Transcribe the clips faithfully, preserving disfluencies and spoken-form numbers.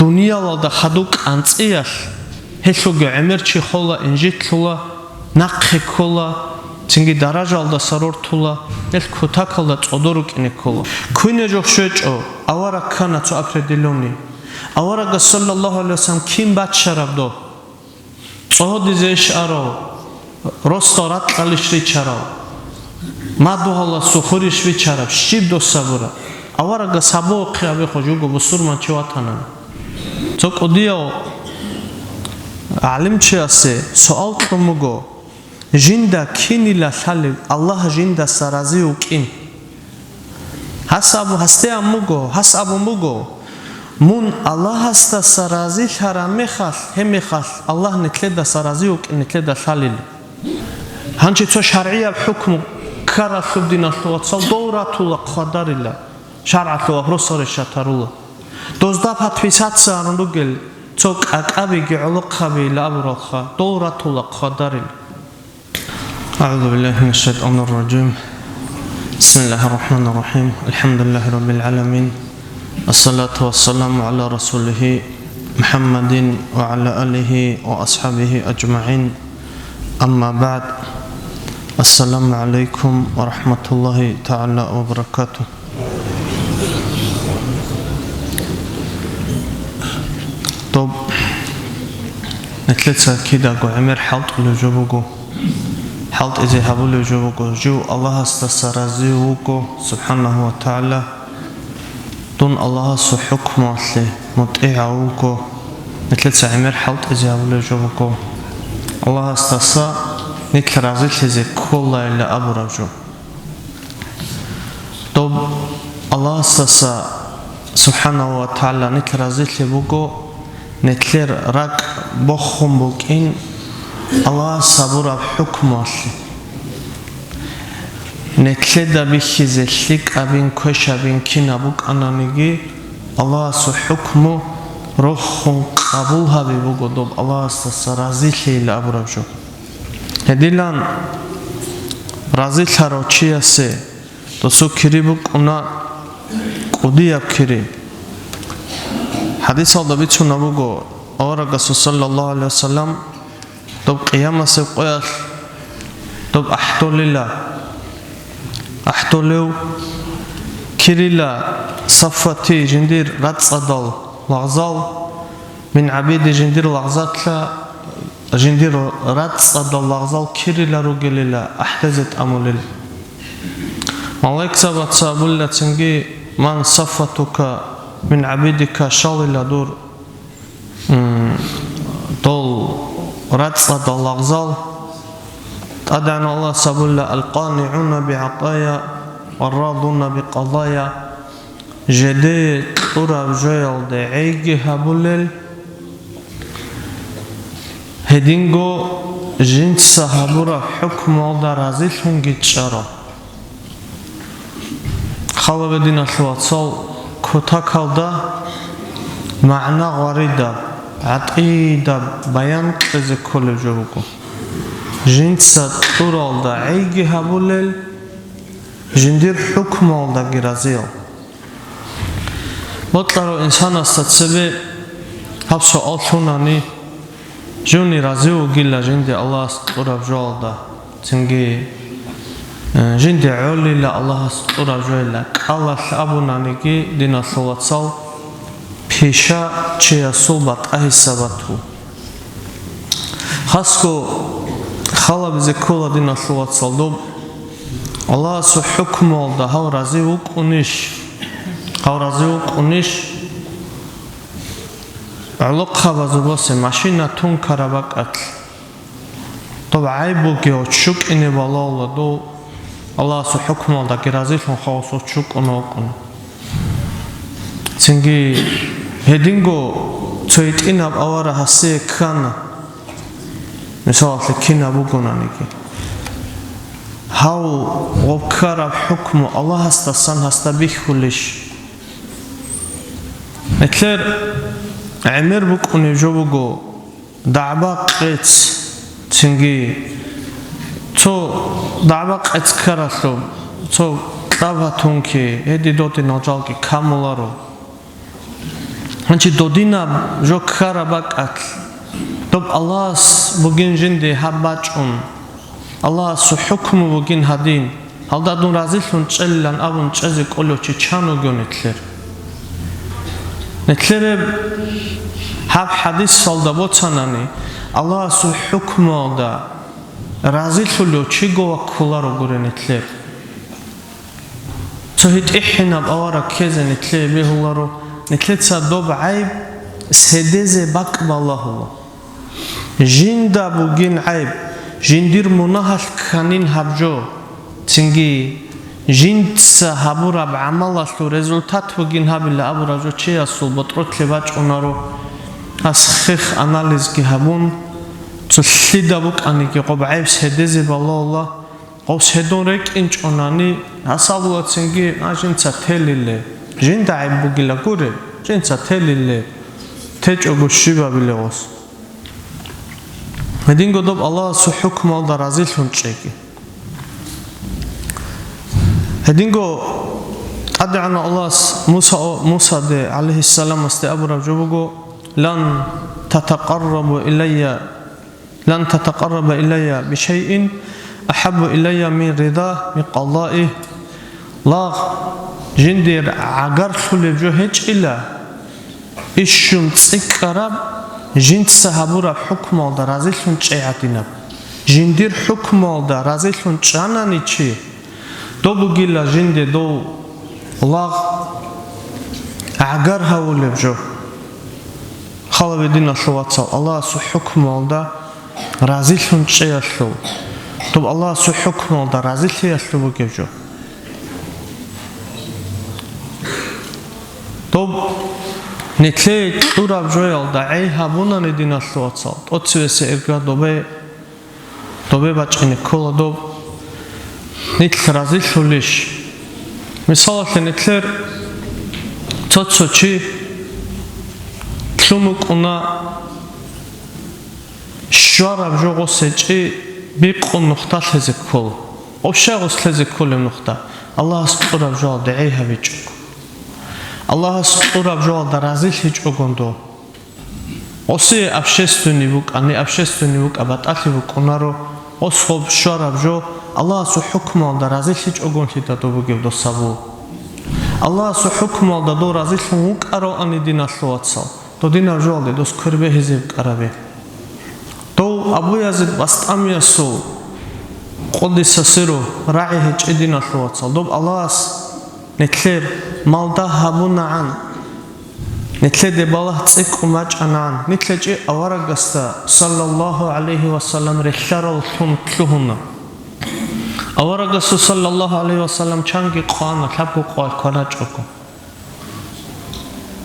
Дуниялалда хадуб кӀанцӀиялъ гьелъулги гӀемер чи хола, инжитлъула, нахъе ккола, цинги даражалдаса рортула, гьелъ кутакалда цӀодор рукӀине ккола. Квине жо щвечӀо, авараг ккана цо определённый. Аварагас, саллаллагьу гӀалайгьи вассалам, кин баччараб доб? ЦӀодизе иш арав, росдал ракьалищ ричарав, мадугьаласухъурищ вичараб, щиб дос гьабураб? Аварагас гьабухъе абихъо жуго бусурманчи ватанани. Цо кӀудияв гӀалимчиясе суал кьун буго, жинда кинила лъалеб, Аллагь жиндаса рази вукӀин? Гьас абу-, гьасде ан буго, гьас абун буго: «Мун Аллагьасдаса разилъараб мехалъ, гьеб мехалъ Аллагь нилъедаса рази вукӀин, нилъеда лъалила». Гьанже цо шаргӀияб хӀукму ккаралъуб, диналъул вацал, дов ратула хъвадарила, шаргӀалъул вопросал решатарула. Дозда подписаться гьарун ругел цо кӀакӀабиги гӀолохъабийила абуралха, дов ратула хъвадарила. أعوذ بالله من الشيطان الرجيم. بسم الله الرحمن الرحيم. الحمد لله رب العالمين. الصلاة والسلام على رسوله محمد وعلى آله وأصحابه أجمعين. أما بعد. السلام عليكم ورحمة الله تعالى وبركاته. Доб нилъеца кидаго гӀемер хӀалтӀулев жо буго. ХӀалтӀизе гьабулев жо буго. Жив Аллагьасдаса разив вуго, субхӀанагьу ва тагӀала. Дун Аллагьасул хӀукмуялъе мутӀигӀав вуго. Нилъеца гӀемер хӀалтӀизе гьабулев жо буго. Аллагьасдаса нилъ разилъизе кколайилла абураб жо. Доб Аллагьасдаса, субхӀанагьу ва тагӀала, нилъ разилъи буго, нилъер ракӀ бохун букӀин Аллагьас гьабураб хӀукмуялъе. Нилъеда бихьизе лъикӀабин, квешабин кинаб букӀананиги, Аллагьасул хӀукму рохун къабул гьаби буго доб Аллагьасдаса разилъейилла абураб жо. Гьединлъун разилъарав чиясе досул кири букӀуна кӀудияб кири. ХӀадисалда бицунаб буго, аварагасул, саллаллагьу гӀалайгьи вассалам, доб къиямасеб къоялъ доб ахӀдолила, ахӀдолев кирила саффати жиндир рацӀцӀадал лагъзал, мин гӀабиди жиндир лагъзалъа, жиндир рацӀцӀадал лагъзал кирила ругелила ахӀдезе тӀамулел. Малаикзабаца абулила цинги: «Ман саффатука мин гӀабидика», щалила дур, м, дол рацӀцӀадал лагъзал. ТӀадегӀан Аллагьас абулила: «АлкъанигӀуна бигӀатӀая, варрадуна бикъадая». Жидее кьураб жоялде гӀейги гьабулел, гьединго жинца гьабураб хӀукмуялда разилъунги чӀарал. Хал гьабе, диналъул вацал, кутакалда магӀна гъваридаб, гӀатӀидаб баян кьезе кколеб жо буго. Жинца кьуралда гӀейги гьабулел, жиндир хӀукмуялдаги разиял. Бокьарав инсанасда цебе гьаб суал лъунани, жуни разив вугила жинде Аллагьас кьураб жоялда, цинги, э, жинде гӀолила Аллагьас кьураб жоялда кӀалалъ абунаниги, диналъул вацал, пиша чиясул батӀа гьисабат ву. Хасго хал гьабизе ккола, диналъул вацал, доб Аллагьасул хӀукмуялда гьав разив вукӀунищ? Гьав разив вукӀунищ? ГӀолохъабазул босе машина тункараб бакӀалъ, доб гӀайиб бугев чӀукӀине балагьула, дов Аллагьасул хӀукмуялдаги разилъун хавасул чӀукӀуна вукӀун. Цинги гьединго цо гьитӀинаб авараг гьасие ккана, мисалалъе, кинаб бугонаниги. Гьав гъоб ккараб хӀукму Аллагьасдасан гьасда бихьулищ? Нилъер гӀемер букӀунеб жо буго, дагӀба-къец, цинги цо дагӀба-къец ккаралъуб, цо кьаб гьатунги, гьедин додинал жалги камуларо. Гьанчи додинаб жо ккараб бакӀалъ, доб Аллагьас бугин жинде гьаб бачӀун, Аллагьасул хӀукму бугин гьадин, гьалда дун разилъун чӀелилан абун чӀезе кӀолев чи чан вугев нилъер? Нилъереб гьаб хӀадисалда боцанани, Аллагьасул хӀукмуялда разилъулев чиго ваккуларо гури нилъер. Цо гьитӀихӀинаб авараг ккезе нилъее бегьуларо, нилъеца доб гӀайб седезе бакӀ балагьула. Жинда бугин гӀайб, жиндир мунагьалъ кканин гьаб жо, цинги жинца гьабураб гӀамалалъул результат бугин гьабила абураб жо чиясул ботӀролъе бачӀунаро. Гьас хех анализги гьабун, цолъида букӀаниги гъоб гӀайб седезе балагьула. Гъов седун рекӀинчӀунани, гьас абула цинги, а, жинца телиле. Жинда гӀайб бугила гури, жинца телиле. ТечӀого щиб абиле гъос? Гьединго доб Аллагьасул хӀукмуялда разилъун чӀеги. Гьединго ТӀадегӀанав Аллагьас Муса, Мусаде, гӀалайгьиссаламасде абураб жо буго: «Лан татакъаррабу илайя «Лан татакъарраба илайя бишайин ахӀаббу илайя мин рида мин къадаи». Лагъ, жиндир гӀагарлъулеб жо гьечӀила, ишщун цӀикӀкӀараб, жинца гьабураб хӀукмуялда разилъун чӀей гӀадинаб. Жиндир хӀукмуялда разилъун чӀанани чи, доб бугила жинде дов лагъ гӀагар гьавулеб жо. Халабе диналъул вацал, Аллагьасул хӀукмуялда разилъун чӀеялъул, доб Аллагьасул хӀукмуялда разилъиялъул бугеб жо. Доб нилъее кьураб жоялда гӀей гьабунани, диналъул вацал, тӀоцевесеб ирга добе Добе бачӀине ккола доб. Нилъ разилъулищ? Мисалалъе, нилъер цо-цо чи лъун вукӀуна, щвараб жо гъос гьечӀи бикъун нухда лъезе ккола. Ощай гъос лъезе кколеб нухда? Аллагьас кьураб жоялда гӀей гьабичӀого. Аллагьас кьураб жоялда разилъичӀогун дов. Гъосие общественный букӀа, не общественный букӀа, батӀалъи букӀунаро, гъос гъоб щвараб жо Аллагьасул хӀукмуялда разилъичӀогонлъидал доб бугеб досабу. Аллагьасул хӀукмуялда дов разилъун вукӀаравани, диналъул вацал, додинаб жоялде дос квер бегьизе букӀарабе. Дов Абу Язид БастӀамиясул, къуддиса сирругьу, рагӀи гьечӀи, диналъул вацал, доб Аллагьас нилъер малда гьабунагӀан, нилъеде балагь цӀикӀкӀун бачӀанагӀан, нилъ гьечӀи аварагасда, саллаллагьу гӀалайгьи ва саллам, релълъараллъун лъугьуна. Аварагасул, саллаллагьу гӀалайгьи ва саллам, чанги къвана, лъабго къвал кваначӀого.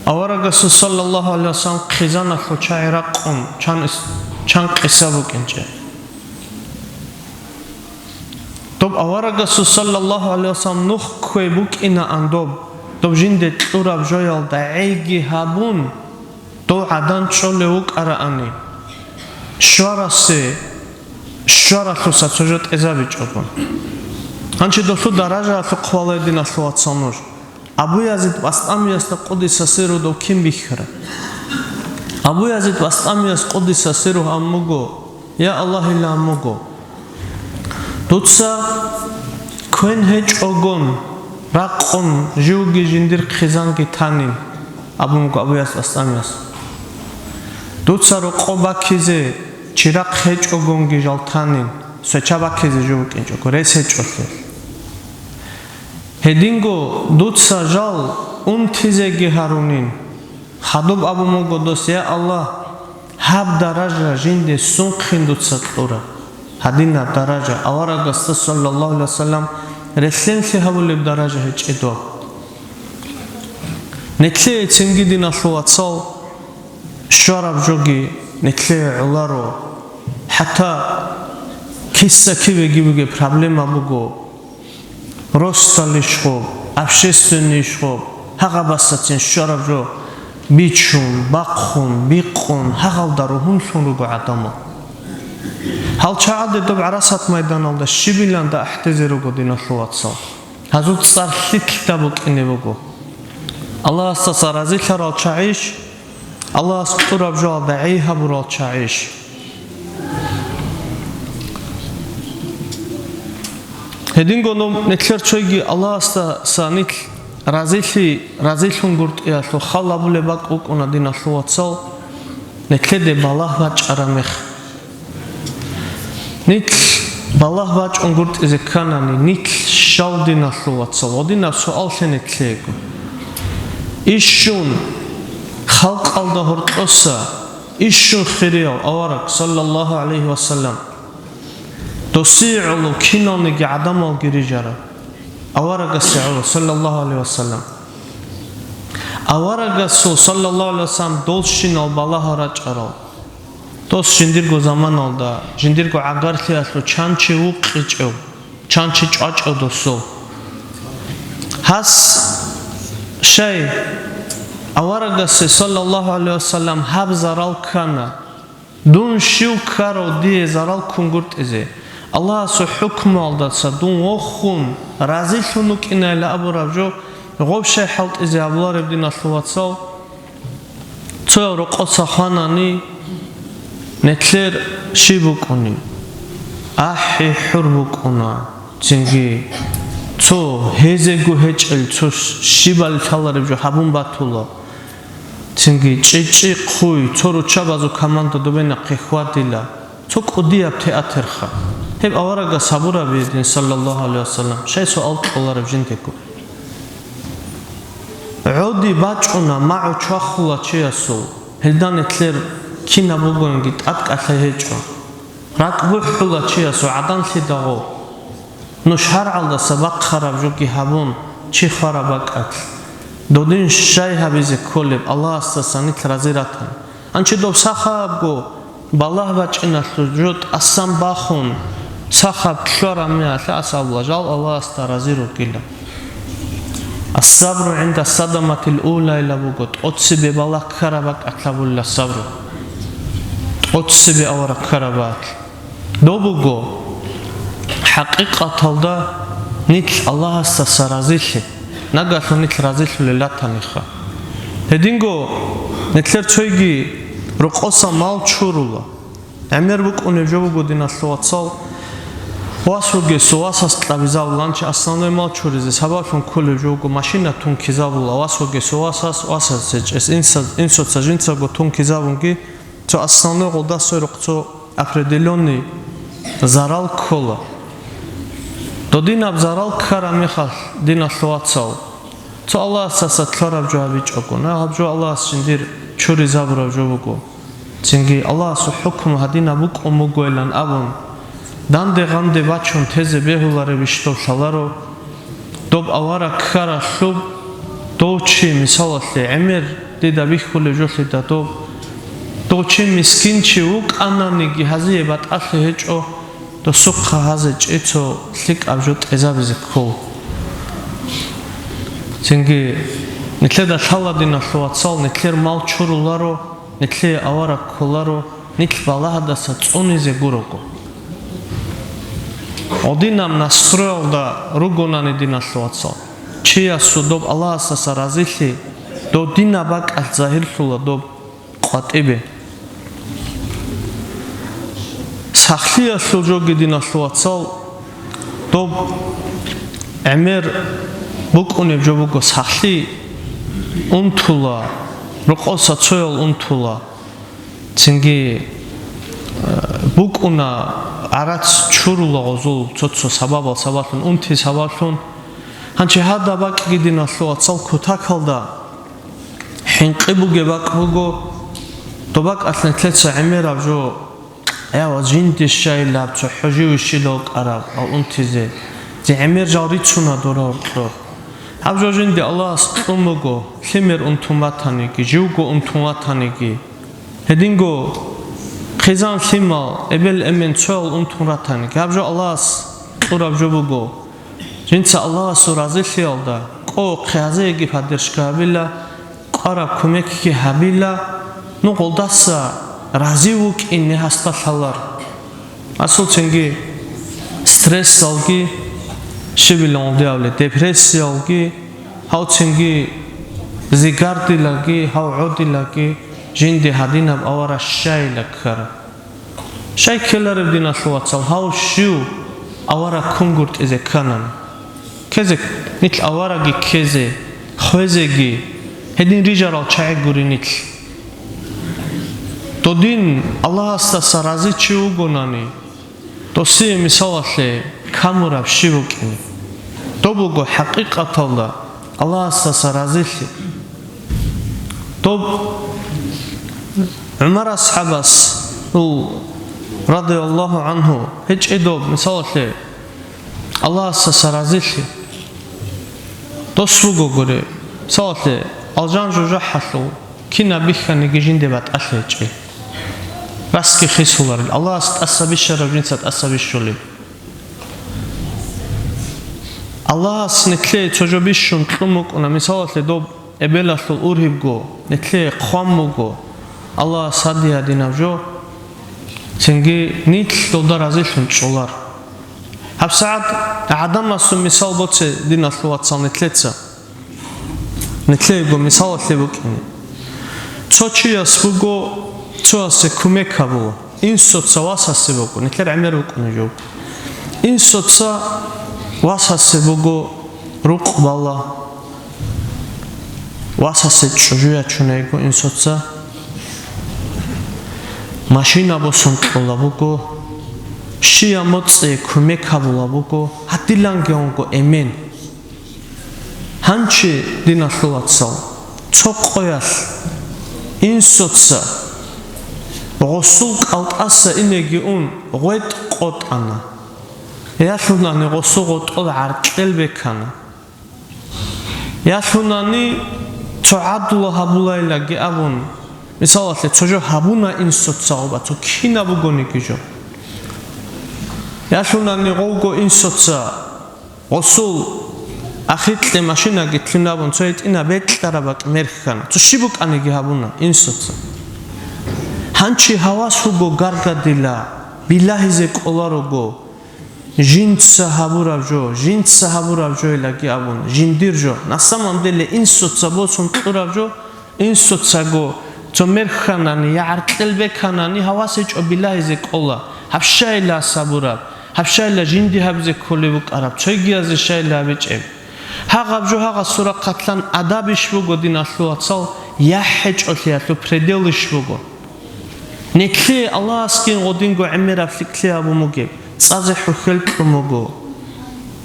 Аварагасул, саллаллагьу гӀалайгьи ва саллам, хъизаналъул чагӀи ракъун, чан ис-, чан къиса букӀинчӀеб. Доб аварагасул, саллаллагьу гӀалайгьи ва саллам, нух кквей букӀинаан доб, доб жинде кьураб жоялда гӀейги гьабун, дов гӀадан чӀолев вукӀараани, щварасе, щваралъуса цо жо тӀезабичӀого. Гьанчи долъул даражаялъухъ хъвалай, диналъул вацал, нуж. Абу Язид БастӀамиясда, къуддиса сирругьу, дов кин бихьараб? Абу Язид БастӀамияс, къуддиса сирругьу, абун буго: «Я Аллагьилан буго, дуца квен гьечӀогон ракъун живги жиндир хъизанги танин», — абун буго Абу Язид БастӀамияс. «Дуца рокъо бакизе чирахъ гьечӀогонги жал танин, свеча бакизе жо букӀинчӀого, рес гьечӀолъи. Гьединго дуца жал унтизеги гьарунин». Хадуб абун буго дос: «Я Аллагь, гьаб даража жинде сунхъин дуца кьура». Гьадинаб даража, аварагасда, саллаллагьу гӀалайгьи ва саллам, релълъенлъи гьабулеб даража гьечӀедал. Нилъее цинги, диналъул вацал, щвараб жоги нилъее гӀоларо. ХӀатта киса-кибеги бугеб проблема буго. Росталищ гъоб, общественныйищ гъоб, гьагъабасацин щвараб жо бичун, бахъун, бикъун, гьагъалда ругьунлъун руго гӀадамал. Гьал чагӀаде доб гӀарасат майданалда щибиланда ахӀдезе руго, диналъул вацал. Гьазул цӀар лъикӀлъида букӀине буго. Аллагьасдаса разилъарал чагӀищ, Аллагьас кьураб жоялда гӀей гьабурал чагӀищ? Гьединго нилъер цойги Аллагьасдаса нилъ разилъи-, разилъунгутӀиялъул хал гьабулеб бакӀ букӀуна, диналъул вацал, нилъеде балагь бачӀараб мех. Нилъ балагь бачӀунгутӀизе кканани, нилъ щал, диналъул вацал? Гьединаб суал лъе нилъего. Ишщун халкъалда гьоркьоса, ишщун хирияв авараг, саллаллагьу гӀалайгьи вассалам, досие гӀоло киналниги гӀадамалги рижараб, аварагасе гӀоло, саллаллагьу гӀалайгьи вассалам. Аварагасул, саллаллагьу гӀалайгьи вассалам, долщинал балагь рачӀарал. Дос жиндирго заманалда, жиндирго гӀагарлъиялъул чан чи вукъичӀев, чан чи чӀвачӀев досул. Гьас щай аварагасе, саллаллагьу гӀалайгьи вассалам, гьаб зарал ккана, дун щив ккарав дие зарал ккунгутӀизе, Аллагьасул хӀукмуялдаса дун вохун, разилъун вукӀинайилан абураб жо, гъоб щай хӀалтӀизе гьабулареб, диналъул вацал? Цояв рокъоса хванани, нилъер щиб букӀунеб? АхӀи-хӀур букӀуна. Цинги цо гьезего гьечӀел, цо щибали лъалареб жо гьабун батула. Цинги чӀи-чӀи хъуй, цо руччабазул команда добе нахъе хьвадила. Цо кӀудияб театрха. Гьеб аварагас гьабураб гьедин, саллаллагьу гӀалайгьи вассалам, щай суал кьолареб жиндего? ГӀоди бачӀуна магӀу чвахула чиясул, гьелда нилъер кинаб бугониги тӀадкӀалъай гьечӀо. РакӀ бухӀула чиясул гӀаданлъидал гъо. Нуж шаргӀалдаса бахъараб жоги гьабун, чи хвараб бакӀалъ, додин щай гьабизе кколеб, Аллагьасдаса нилъ рази ратани? Гьанчи доб сахабго балагь бачӀиналъул жо тӀасан бахун, сахаб лъугьараб мехалъ ас абула, жал Аллагьасда рази ругила. Ас-сабру гӀинда садаматил ула илан буго, тӀоцебе балагь ккараб бакӀалъ гьабулила сабру. ТӀоцебе авараг ккараб бакӀалъ. Доб буго, хӀакъикъаталда нилъ Аллагьасдаса разилъи, нагагьлъун нилъ разилъулел ратаниха. Гьединго нилъер цойги рокъоса мал чурула. ГӀемер букӀунеб жо буго, диналъул вацал, вас вугесул васас кьабизабуланчи основной мал чуризе сабаблъун кколеб жо буго, машина тун ккизабула вас вугесул васас, васас гьечӀес, инса-, инсуца жинцаго тун ккизабунги, цо основной гъолдасой рухъ цо определённый зарал ккола. Додинаб зарал ккараб мехалъ, диналъул вацал, цо Аллагьасдаса лъараб жо гьабичӀого, гьаб жо Аллагьас жиндир чуризабураб жо буго. Цинги Аллагьасул хӀукму гьадинаб букӀун бугойилан абун, данде-гъанде бачун тезе бегьуларебищ доб лъаларо? Доб авараг ккаралъуб, дов чи, мисалалъе, гӀемер дида бихьулеб жолъида доб, дов чи мискин чи вукӀананиги, гьазие батӀалъи гьечӀо, досухъа гьазе чӀей цо лъикӀаб жо тӀезабизе ккол. Цинги нилъеда лъала, диналъул вацал, нилъер мал чуруларо, нилъее авараг кколаро, нилъ балагьадаса цӀунизе гурого. Гьодинаб настроялда ругонани, диналъул вацал, чиясул доб Аллагьасдаса разилъи додинаб бакӀалъ загьирлъула доб къватӀибе. Сахлъиялъул жоги, диналъул вацал, доб гӀемер букӀунеб жо буго, сахлъи унтула, рокъоса цоял унтула. Цинги, э, букӀуна гӀарац чурула гъозул цо-цо сабабал сабаблъун, унти сабаблъун. Гьанчи гьадаб бакӀги, диналъул вацал, кутакалда хӀинкъи бугеб бакӀ буго, доб бакӀалъ нилъеца гӀемераб жо, я, ва жинде щайилаб цо хӀужи вищила вукӀараб, ва унтизе, зи гӀемер жал рицуна дора гьоркьор. Гьаб жо жинде Аллагьас кьун буго, лъимер унтун ватаниги, живго унтун ватаниги. Гьединго хъизан лъимал, эбел-эмен цоял унтун ратаниги, гьаб жо Аллагьас кьураб жо буго. Жинца Аллагьасул разилъиялда кӀо-, хъе гьазеги поддержка гьабила, къвараб кумекги гьабила, ну, гъолдаса рази вукӀин гьасда лъалар. Асул цинги стрессалги, щибилан гъолдиявли, депрессиялги, гьав цинги зигардилаги, гьав гӀодилаги, жинде гьадинаб авараг щайила ккараб. Щай ккелареб, диналъул вацал, гьав щив авараг кунгуртӀизе кканани? Ккезе, нилъ авараги ккезе, хвезеги, гьедин рижарал чагӀи гури нилъ. Додин Аллагьасдаса рази чи вугонани, досие мисалалъе камураб щиб букӀине? Доб буго хӀакъикъаталда Аллагьасдаса разилъи. Доб ГӀумар асхӀабас, ул, радияллагьу гӀангьу, гьечӀеб доб, мисалалъе, Аллагьасдаса разилъи. Дос вугогури, мисалалъе, алжан жужахӀалъув кинаб бихьаниги жинде батӀалъи гьечӀел. Расги хисуларел, Аллагьас тӀаса бищараб жинца тӀаса бищулеб. Аллагьас нилъее цо жо бищун кьун букӀуна, мисалалъе, доб эбелалъул ургьибго, нилъее хъван буго Аллагьас гьади-гьадинаб жо, цинги нилъ долда разилъун чӀолар. ГьабсагӀат гӀадамасул мисал боце, диналъул вацал, нилъеца. Нилъеего мисалалъе букӀине. Цо чияс буго, цоясе кумек гьабула. Инсоца васасе буго, нилъер гӀемер букӀуна жо. Инсоца васасе буго рукъ бала. Васасе чӀужу ячунаго инсоца машина босун кьола буго, щия моцӀе кумек гьабула буго, гьадиланги унго эмен. Гьанчи, диналъул вацал, цо къоялъ инсоца гъосул кӀалтӀаса инеги ун гъветӀ къотӀана. Ялъунани гъосул гъотӀол гӀаркьел бекана. Ялъунани цо гӀадлу гьабулайлаги абун, мисалалъе, цо жо гьабуна инсоца гъоба, цо кинаб бугониги жо. Ялъунани гъовго инсоца гъосул ахикье машинаги лъун абун, цо гьитӀинаб бекьараб бакӀ мерхьана. Цо щиб букӀаниги гьабуна инсоца. Гьанчи гьавас вуго гаргадила, билагьизе кӀоларого, жинца гьабураб жо, жинца гьабураб жойлаги абун, жиндир жо. На самом деле инсоца босун кьураб жо, инсоцаго цо мерхьанани я гӀаркьел беканани гьавас гьечӀо билагьизе кӀола, гьаб щайила сабураб, гьаб щайила жинди гьабизе кколеб букӀараб, цойгиязе щайила гьабичӀеб. Гьагъаб жо гьагъасул рахъалъан адабищ буго, диналъул вацал, яхӀ гьечӀолъиялъул пределищ буго. Нилъее Аллагьасгин гъодинго гӀемераб лъикӀлъи гьабун бугеб, цӀазе хӀухьел кьун буго,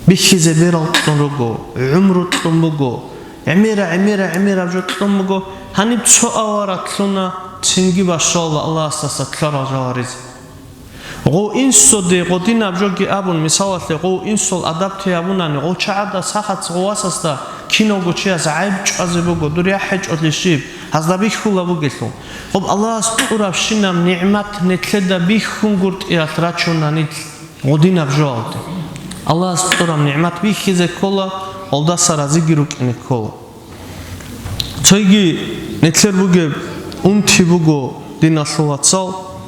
бихьизе берал кьун руго, гӀумру кьун буго, гӀемера, гӀемера, гӀемераб жо кьун буго, гьаниб цо авараг лъуна, цинги бащалла Аллагьасдаса ккарал жал гьаризе. Гъов инсоде гъодинаб жоги абун, мисалалъе, гъов инсул адаб тей гьабунани, гъов чагӀада сахац гъов васасда киналго чияс гӀайиб чӀвазе буго, дур яхӀ гьечӀолъи щиб, гьазда бихьула бугелъул. Гъоб Аллагьас кьурабщинаб нигӀмат нилъеда бихьунгуртӀиялъ рачуна нилъ гъодинаб жоялде. Аллагьас кьураб нигӀмат бихьизе ккола, гъолдаса разиги рукӀине ккола. Цойги нилъер бугеб унти буго, диналъул вацал,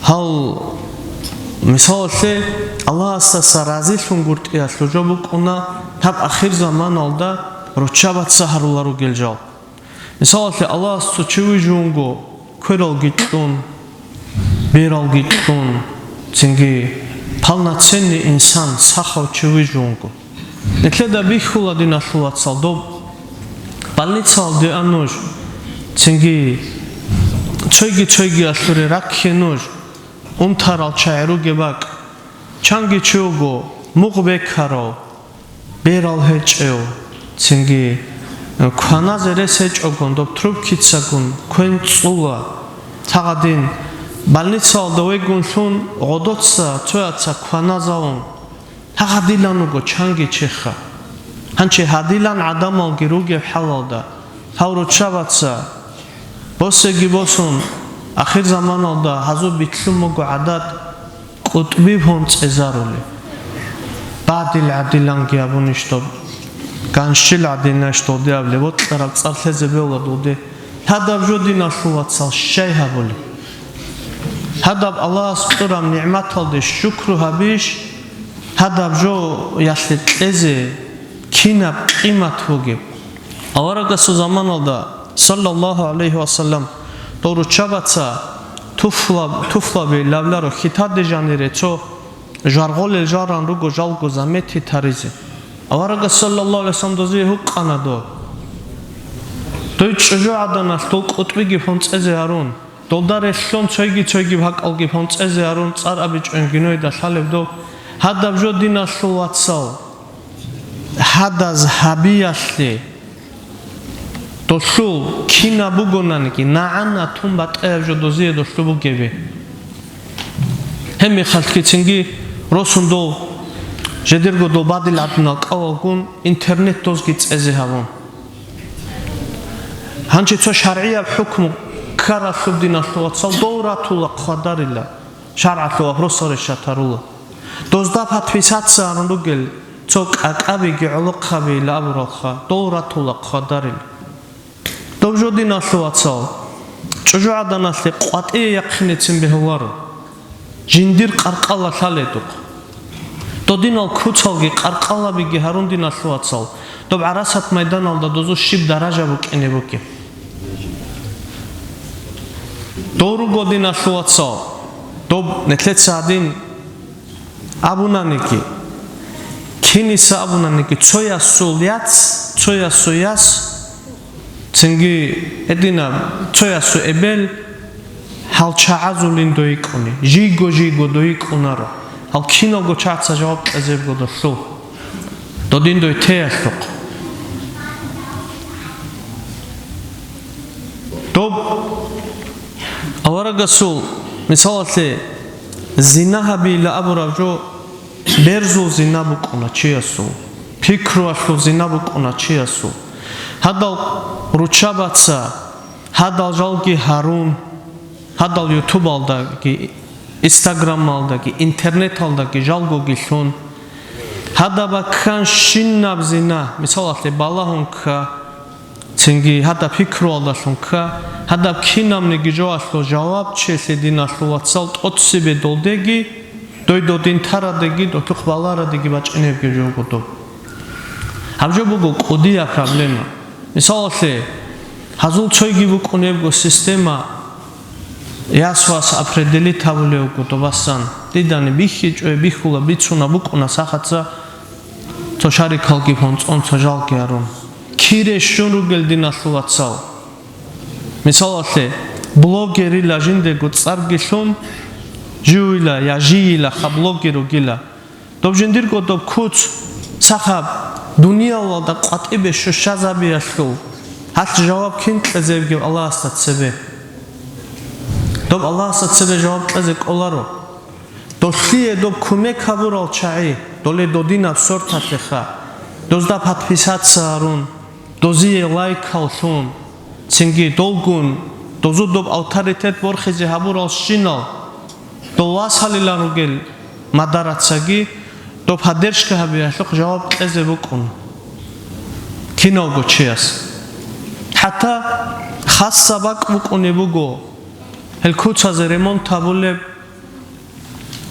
гьал, мисалалъе, Аллагьасдаса разилъунгуртӀиялъул жо букӀуна гьаб ахир заманалда руччабаца гьарулел ругел жал. Мисалалъе, Аллагьас цо чи вижун вуго, квералги кьун, бералги кьун, цинги полноценный инсан, сахав чи вижун вуго. Нилъеда бихьула, диналъул вацал, доб больницалде а нуж, цинги цойги-цойгиялъуре ракке нуж, унтарал чагӀи ругеб бакӀ, чанги чи вуго, мугъ бекарав, берал гьечӀев, цинги, э, кваназе рес гьечӀогун, доб трубкицагун квен цӀула. Цо гьадин, больницалда вегун лъун, гъодоца цояца кваназавун, гьагъадилан вуго чанги чеха. Гьанчи гьадилан гӀадамалги ругеб хӀалалда, гьав руччабаца босеги босун, ахир заманалда гьазул битлъун буго гӀадат, кӀутӀби бун цӀезарули. Бадил гӀадиланги абунищ доб, ганщил гӀадинащ долде абли, бокьараб цӀар лъезе бегьула долде. Гьадаб жо, диналъул вацал, щай гьабули? Гьадаб Аллагьас кьураб нигӀматалде щукру гьабищ? Гьадаб жоялъе кьезе кинаб къимат бугеб? Аварагасул заманалда, саллаллагьу гӀалайгьи ва саллам, Дов руччабаца туфла-, туфлаби лавларо хьитаде жанире цо жаргъолел жаран руго жалго замети таризе. Аварагас саллаллаху алейхи вассалам дозие гьукъана дов. Дой чӀужугӀаданалъ дол кӀутӀбиги фонцӀезе гьарун, долда релълъун цойги-цойги бакӀалги фонцӀезе гьарун цӀар абичӀони гьинойда лъалеб дов, гьадаб жо диналъул вацал, гьадаз гьабиялъе. Долъул кинаб бугонаниги, нагӀана тун батӀаяб жо дозие долъу бугеби. Гьеб мехалъги цинги росун дол, жедерго дол бадил гӀадинал кӀалалгун интернет дозги цӀезе гьабун. Гьанчи цо шаргӀияб хӀукму ккаралъуб диналъул вацал дол ратула хъвадарила, шаргӀалъул вопросал решатарула. Дозда подписаться гьарун ругел цо кӀакӀабиги гӀолохъабийила абуралха, дол ратула хъвадарил. Доб жо диналъул вацал, чӀужугӀаданалъе къватӀие яхъинецин бегьуларо. Жиндир къаркъала лъаледухъ. Додинал куцалги къаркъалабиги гьарун диналъул вацал, доб гӀарасат майданалда дозу щиб даража букӀине бугеб. Дов руго диналъул вацал, доб нилъеца гьадин абунаниги, киниса абунаниги, цоясул яц, цоясул яс, цинги гьединаб цоясул эбел, гьал чагӀазулин дойикӀуни, жийго-жийго дойикӀунаро, гьал киналго чагӀаца жаваб кьезебго долъул, додин дой теялъухъ. Доб аварагасул, мисалалъе, зина гьабила абураб жо, берзул зина букӀуна чиясул, пикруялъул зина букӀуна чиясул. Гьадал руччабаца, гьадал жалги гьарун, гьадал ютубалдаги, инстаграмалдаги, интернеталдаги жалгоги лъун. Гьадаб бакканщинаб зина, мисалалъе, балагьун кка, цинги гьадаб пикруялдалъун кка, гьадаб кинабниги жоялъул жавабчилъи диналъул вацал тӀоцебе долдеги, дой додин тарадеги, додухъ баларадеги бачӀинебги жо буго доб. Гьаб жо буго кӀудияб проблема. Мисалалъе, гьазул цойги букӀунебго система, яс-вас определить гьабулев вуго добасан. Дидани бихьичӀо, бихьула, бицуна, букӀуна сахаца, цо шарикалги фонцӀон, цо жалги гьарун. Кире щун ругел диналъул вацал. Мисалалъе, блогерила жиндего цӀарги лъун, живила я жийилаха блогер вугила. Доб жиндирго доб куц сахаб дуниялалда къватӀибе щущазабиялъул, гьалъ жаваб кин кьезебги Аллагьасда цебе. Доб Аллагьасда цебе жаваб кьезе кӀоларо. Долъие доб кумек гьабурал чагӀи, доле додинаб сорталъеха, дозда подписаться гьарун, дозие лайкал лъун, цинги долгун, дозу доб авторитет борхизе гьабурал щинал, дов васалилан ругел мадарацаги, доб поддержка гьабиялъухъ жаваб кьезе букӀун киналго чияс. ХӀатта хасса бакӀ букӀунеб буго, гьел куцазе ремонт гьабулеб,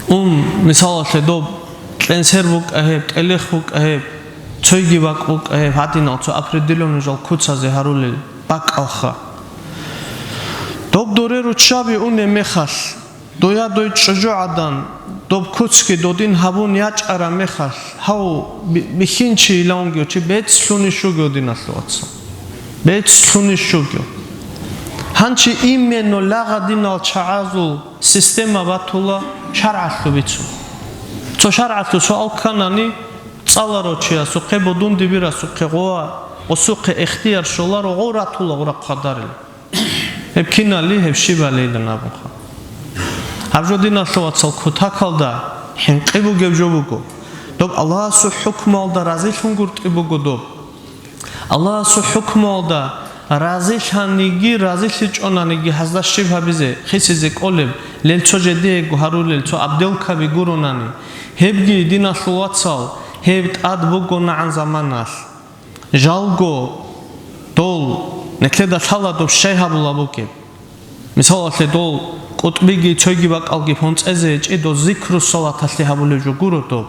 ун, мисалалъе, доб кьенсер букӀа гьеб, тӀелихъ букӀа гьеб, цойги бакӀ букӀа гьеб, гьадинал цо определённый жал куцазе гьарулел бакӀалха. Доб доре руччаби унеб мехалъ, доя дой чӀужугӀадан, доб куцги додин гьабун ячӀараб мехалъ, гьав би-, бихьинчи илавунги чи бецӀлъуни щуги диналъул вацал. БецӀлъуни щуги. Гьанчи именно лагъадинал чагӀазул система батула шаргӀалъу бицун. Цо шаргӀалъу суал кканани, цӀаларав чиясухъе, бодундибирасухъе гъова, гъосухъе ихтияр щоларо, гъов ратула гъура хъвадарила. Гьеб кинали, гьеб щибалилан абунха. Гьаб жо диналъул вацал кутакалда хӀинкъи бугеб жо буго. Доб Аллагьасул хӀукмуялда разилъун гуртӀи буго доб. Аллагьасул хӀукмуялда разилъаниги, разилъичӀонаниги гьазда щиб гьабизе, хисизе кӀолеб, лел цо жедиего гьарулел цо абделкаби гуронани, гьебги, диналъул вацал, гьеб тӀад бугонагӀан заманалъ. Жалго дол нетлъеда лъала доб щай гьабула бугеб. Мисалалъе, дол кӀутӀбиги цойги бакӀалги фонцӀезе гьечӀи, дол зикру салаталъе гьабулеб жо гуро доб.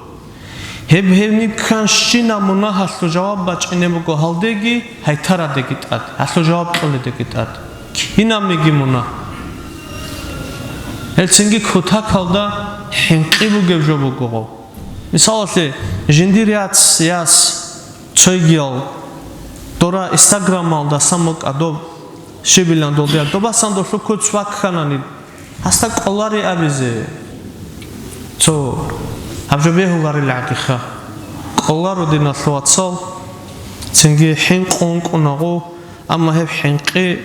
Гьеб гьеб никканщина мунагьалъул жаваб бачӀине буго гьалдеги, гьайтарадеги тӀад, гьалъул жаваб кьоледеги тӀад. Кинабниги мунагь. Гьелцинги кутакалда хӀинкъи бугеб жо буго гъов. Мисалалъе, жиндир яц, яс, цойгиял, дора Инстаграмалдасан букӀа доб, щибилан долдиял, добасан долъул куц вакканани, гьасда кӀолари абизе. Цо гьаб жо бегьуларилгӀагиха. КӀоларо, диналъул вацал, цинги хӀинкъун кӀунагъу, амма гьеб хӀинкъи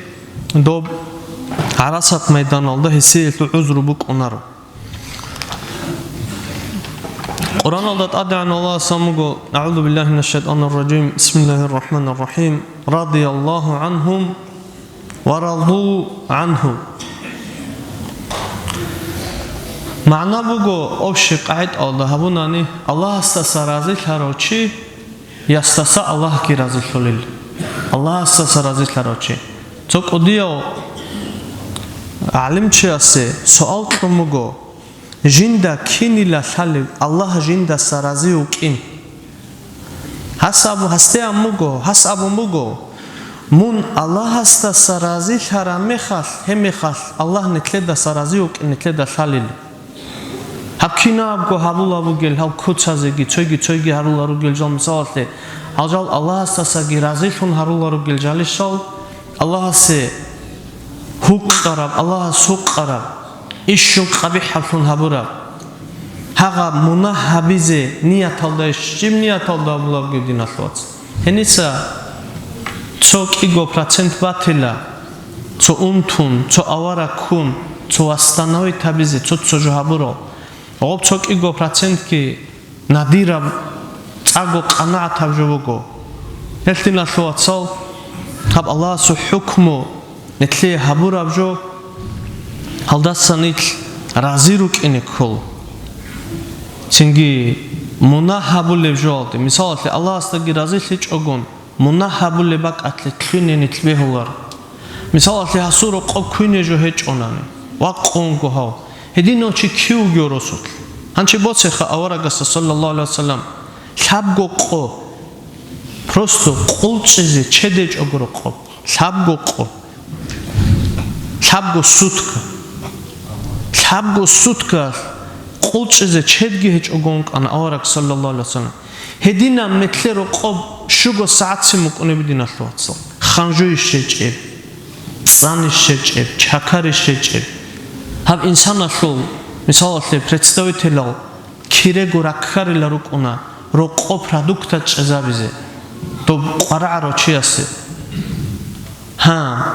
доб гӀарасат майданалда гьесиялъул гӀузру букӀунаро. Къуръаналда ТӀадегӀан Аллагьас абун буго: «АгӀузу биллагьи минаш шайтанир ражим. Бисмиллагьир рахӀманир рахӀим. Радияллагьу гӀанхум ва раду гӀанху». МагӀна буго, общий къагӀидаялда гьабунани, Аллагьасдаса разилъарав чи, ясдаса Аллагьги разилъулел. Аллагьасдаса разилъарав чи. Цо кӀудияв гӀалимчиясе суал кьун буго: «Жинда кинила лъалеб Аллагь жиндаса рази вукӀин?» Гьас абу-, гьасде абун буго, гьас абун буго: «Мун Аллагьасдаса разилъараб мехалъ, гьеб мехалъ Аллагь нилъедаса рази вукӀин нилъеда лъалил». Гьаб кинабго гьабула бугел, гьал куцазеги, цойги-цойги гьарула ругел жал мисалалъе, гьал жал Аллагьасдасаги разилъун гьарула ругел жалищал, Аллагьасе гьукъараб, Аллагьас гьукъараб, ишщун къабихӀаблъун гьабураб, гьагъаб мунагь гьабизе нияталда, щиб нияталда гьабула бугеб, диналъул вацал. Гьениса цо кӀиго процент батила, цо унтун, цо авараг ккун, цо восстановить гьабизе, цо-цо жо гьабурал. Гъоб цо кӀиго процентги надираб, цӀакъго къанагӀатаб жо буго. Гьелъ, диналъул вацал, гьаб Аллагьасул хӀукму нилъее гьабураб жо, гьалдаса нилъ рази рукӀине ккола. Цинги мунагь гьабулеб жоалде, мисалалъе, Аллагьасдаги разилъичӀогун, мунагь гьабулеб бакӀалъе ккуне нилъ бегьулар. Мисалалъе, гьасул рокъоб квине жо гьечӀонани, вакъунго гьав, гьединав чи кив вугев росулъ? Гьанчи босеха аварагасда, саллаллагьу гӀалайгьи вассалам, лъабго къо, просто къулчӀизе чед гьечӀого рокъоб, лъабго къо. Лъабго сутка. Лъабго сутка къулчӀизе чедги гьечӀого ункъана авараг, саллаллагьу гӀалайгьи вассалам. Гьединаб нилъер рокъоб щуго сагӀатцин букӀунеб, диналъул вацал. Ханжуйищ гьечӀеб, цӀанищ гьечӀеб, чакарищ гьечӀеб. Гьаб инсаналъул, мисалалъе, представителал кирего раккарила рукӀуна рокъоб продукта чӀезабизе доб къварагӀарав чиясе. Гьа,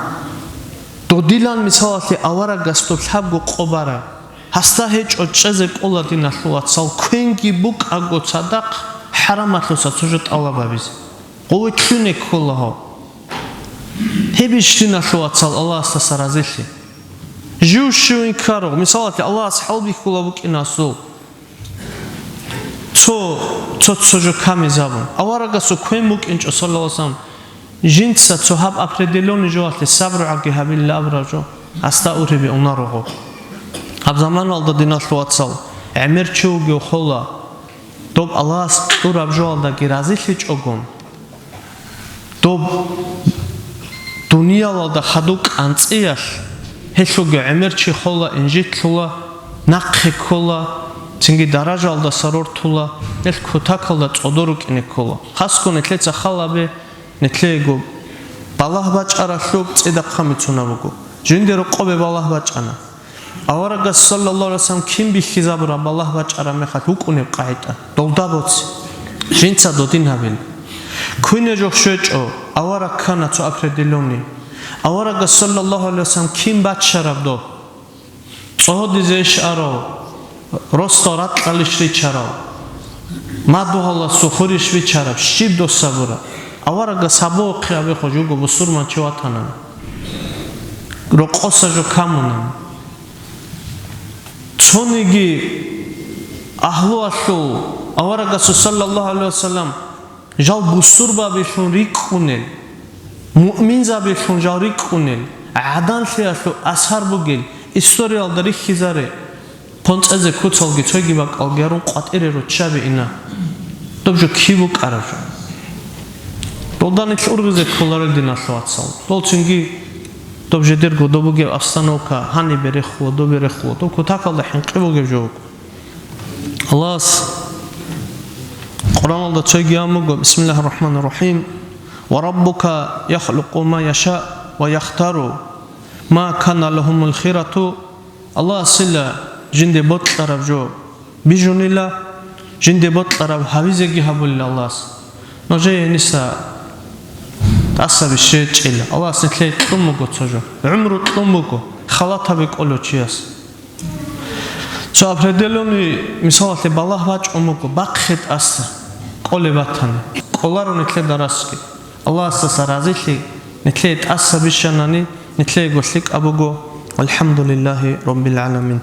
додилан, мисалалъе, аварагас доб лъабго къо бара. Гьасда гьечӀо чӀезе кӀола, диналъул вацал, квенги букӀаго цадахъ хӀарамалъуса цо жо тӀалаб гьабизе. Гъове ккуне ккола гьав. Гьебищ, диналъул вацал, Аллагьасдаса разилъи? Жив щив инкарав, мисалалъе, Аллагьас хӀалбихьула букӀинасул цо, цо-цо жо камизабун. Аварагасул квен букӀинчӀо, саллаллагьу гӀалайгьи вассалам, жинца цо гьаб определённый жоялъе сабругӀаги гьабилла абураб жо, гьасда ургьибе унаро гъо. Гьаб заманалда, диналъул вацал, гӀемер чи вугев хола, доб Аллагьас кьураб жоалдаги разилъичӀогун, доб дуниялалда хадуб кӀанцӀиялъ, гьелъулги гӀемер чи хола, инжитлъула, нахъе ккола, цинги даражалдаса рортула, гьелъ кутакалда цӀодор рукӀине ккола. Хасго нилъеца халабе, нилъеего балагь бачӀаралъуб цӀидахъа мицунаб буго. Жинде рокъобе балагь бачӀана. Аварагас, саллаллагьу гӀалайгьи вассалам, кин бихьизабураб балагь бачӀараб мехалъ вукӀунеб къагӀида, долда боци. Жинца додин гьабил. Квине жо щвечӀо, авараг ккана цо определённый. Аварагас, саллаллагьу гӀалайгьи вассалам, кин баччараб доб? ЦӀодизе иш арав, росдал ракьалищ ричарав, мадугьалас сухурищ бичараб, щиб дос гьабураб? Аварагас гьабухъе абе хо жуго бусурманчи ватанани. Рокъоса жо камунани. Цониги агьлуялъул аварагасул, саллаллагьу гӀалайгьи вассалам, жал бусурбабилъун рикӀкӀунел, муъминзабилъун жал рикӀкӀунел, гӀаданлъиялъул асар бугел историялда рихьизаре, понцӀезе куцалги цойги бакӀалги гьарун къватӀире руччаби ина. Доб жо киб букӀараб жо? Долда нилъ ургъизе кколарел, диналъул вацал. Дол цинги Доб жидерго доб бугеб обстановка, гьанибе рехула, добе рехула, доб кутакалда хӀинкъи бугеб жо буго. Аллагьас Къуръаналда цойги ан буго: «Бисмиллагьир рахӀманир рахӀим. Ва раббука яхлукъу ма яшаъ ва яхтару, ма кана лагьумул хирату». Аллагьасила жинде бокьараб жо бижунила, жинде бокьараб гьавизеги гьабулила Аллагьас. Нужее гьениса тӀаса бищечӀила. Аллагьас нилъее кьун буго цо жо. ГӀумру кьун буго халатаби кӀолев чияс. Цо определённый, мисалалъе, балагь бачӀун буго, бахъе тӀаса кӀолеб батани, кӀоларо нилъеда расги. Аллагьасдаса разилъи нилъее тӀаса бищанани, нилъеего лъикӀаб буго. ВалхӀамдулиллагьи раббил гӀаламин.